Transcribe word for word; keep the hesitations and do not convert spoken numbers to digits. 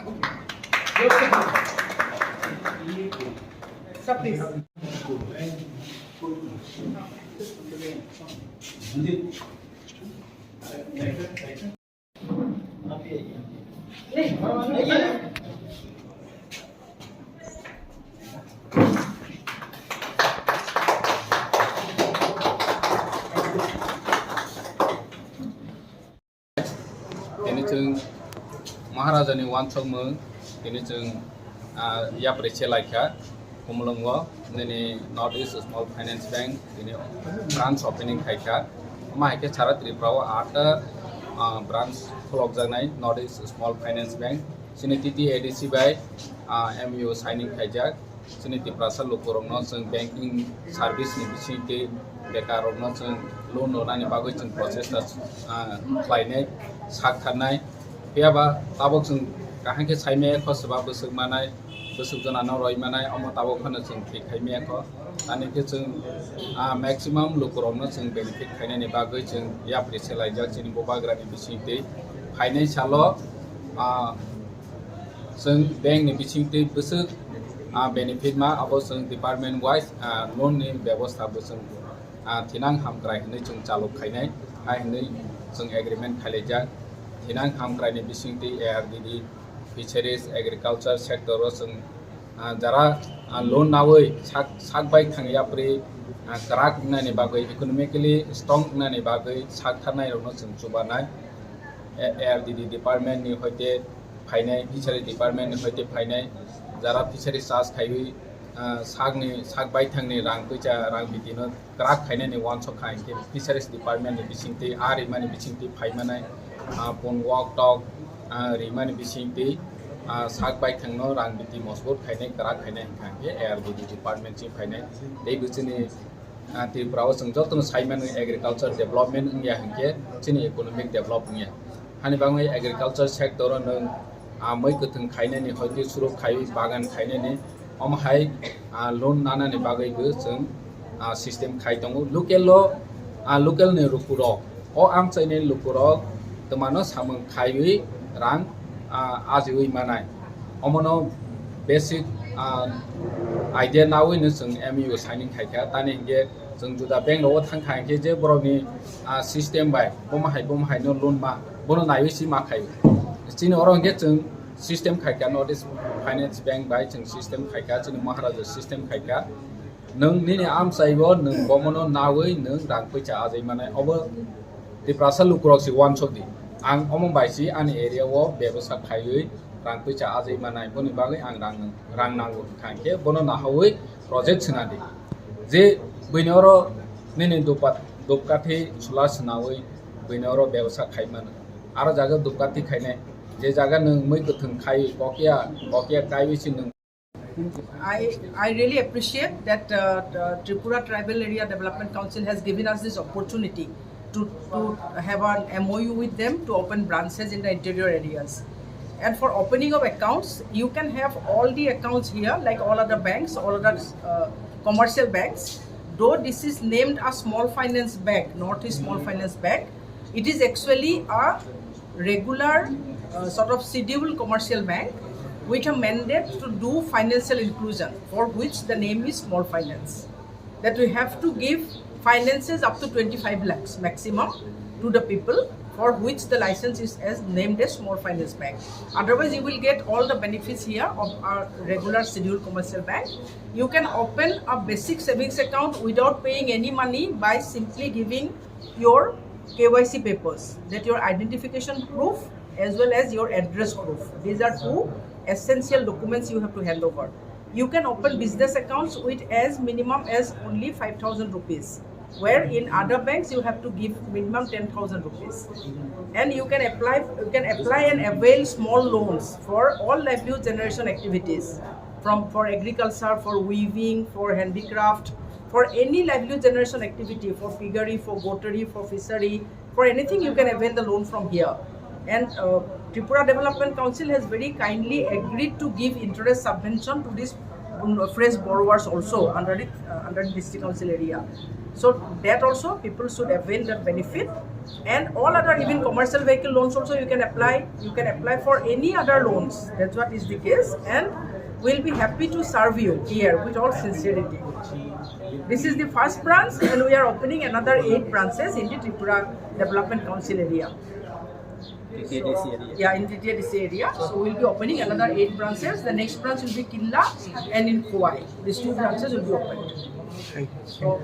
Sir, please. Tini chwng Maharajani wansukmung, tini chwng, ah, yapri se laikha, Khumulwngo nini North East Small Finance Bank tini branch opening khaikha. Omo hai khe sara Tripura o atta, ah, branch khulokjaknai North East Small Finance Bank. Chini T T A D C bai, ah, M O U signing khaijak. Chini Tiprasa lukurokno chwng banking service ni bisingtwi bekarrokno chwng loan rwnani bagwi chwng prochesta, ah, khlainai, sak tharnai. Phiya ba tabuk chwng kaham khe sai maya kho, swba bwswk manai, bwswk jona no roi manai, omo tabuk phano chwng thik khai maya kho. Ani khe chwng, ah, maximum lukurokno chwng benefit khainani bagwi chwng yapri se laijak chini bubagrani bisingtwi. Phainai salo, ah, chwng bank ni bisingtwi bwswk, ah, benefit ma, abo chwng department wise, ah, loan ni bebosta bo chwng, ah, thinang hamkrai hinwi chwng chalok khainai, hai hinwi chwng agreement khailaijak. Thinang hamkrai ni bisingtwi A R D D, fisheries, agriculture sector o chwng, ah, jara, ah, loan nawi sak, sak bai thang yapri, ah, kwrak wngnani bagwi, economically strong wngnani bagwi sak tharnai rokno chwng chubanai. A-, A R D D department ni hoite phainai, fishery department ni hoite phainai, jara fishery charge khaiwi, ah, sakni, sak baithangni rang puisa, rang bitino kwrak khainani wansuk kha hinkhe fisheries department ni bisingtwi, ah, rimani bisingtwi phaimanai, ah, pun wok tok, ah, rimani bisingtwi, ah, sak baithangno rang biti mosbut khainai, kwrak khainai hinkha hinkhe A R D D department chini phainai. Tei bo chini, ah, Tripura o chwng jotono sai mano agriculture development wngya hinkhe chini economic develop wngya. Hani bagwi agriculture sector o nwng, ah, mui kwthwng khainani, hoite suruk khaiwi bagan khainani, omo hai, ah, loan nanani bagwi bo chwng, ah, system khai tongo. Local o, ah, local ni lukurok, o amchaini lukurok twmano samung khaiwi rang, ah, ajiwi manai. Omono basic, ah, idea nawino chwng M O U signing khaikha. Tani hinkhe chwng juda bank rogo thangkha hinkhe je borokni, ah, system bai bomo hai bomo haino loan ma, bono naiwi si ma khaio. Chini oro hinkhe chwng system khaikha, North East Finance Bank bai chwng system khaikha, chini Maharaja system khaikha. Nwng nini amchaibo nwng bomono nawi nwng rang puisa ajai manai. Obo Tiprasa lukurok si wansok di. Ang omo bai si ani area o bebosa khaiwi rang puisa ajai manai. Boni bagwi ang rang, rang nango hinkha hinkhe bono nahawi project swnadi. Je buini oro nini dupat, dupkathi chwla swnawi buini oro bebosa khaimano. Aro jaga dupkathi khainai. Je jaga nwng mui kwthwng khai kokya, kokya kaiwi si nwng I, I really appreciate that, uh, uh, Tripura Tribal Area Development Council has given us this opportunity to, to have an M O U with them to open branches in the interior areas. And for opening of accounts, you can have all the accounts here, like all other banks, all other, uh, commercial banks. Though this is named a small finance bank, Northeast Small Finance Bank, it is actually a regular, uh, sort of scheduled commercial bank with a mandate to do financial inclusion, for which the name is small finance. That we have to give finances up to twenty-five lakhs maximum to the people for which the license is as named as small finance bank. Otherwise, you will get all the benefits here of our regular scheduled commercial bank. You can open a basic savings account without paying any money by simply giving your K Y C papers, that your identification proof as well as your address proof. These are two essential documents you have to hand over. You can open business accounts with as minimum as only five thousand rupees, where in other banks you have to give minimum ten thousand rupees. And you can apply, you can apply and avail small loans for all livelihood generation activities, from, for agriculture, for weaving, for handicraft, for any livelihood generation activity, for piggery, for goatry, for fishery, for anything you can avail the loan from here. And, uh, Tripura Development Council has very kindly agreed to give interest subvention to these, um, fresh borrowers also under the, uh, under the district council area. So that also people should avail that benefit. And all other, even commercial vehicle loans also you can apply. You can apply for any other loans. That's what is the case. And we'll be happy to serve you here with all sincerity. This is the first branch, and we are opening another eight branches in the Tripura Development Council area. T T A D C area. Yeah, in T T A D C area. So we'll be opening another eight branches. The next branch will be Kinla and in Khowai. These two branches will be opened. So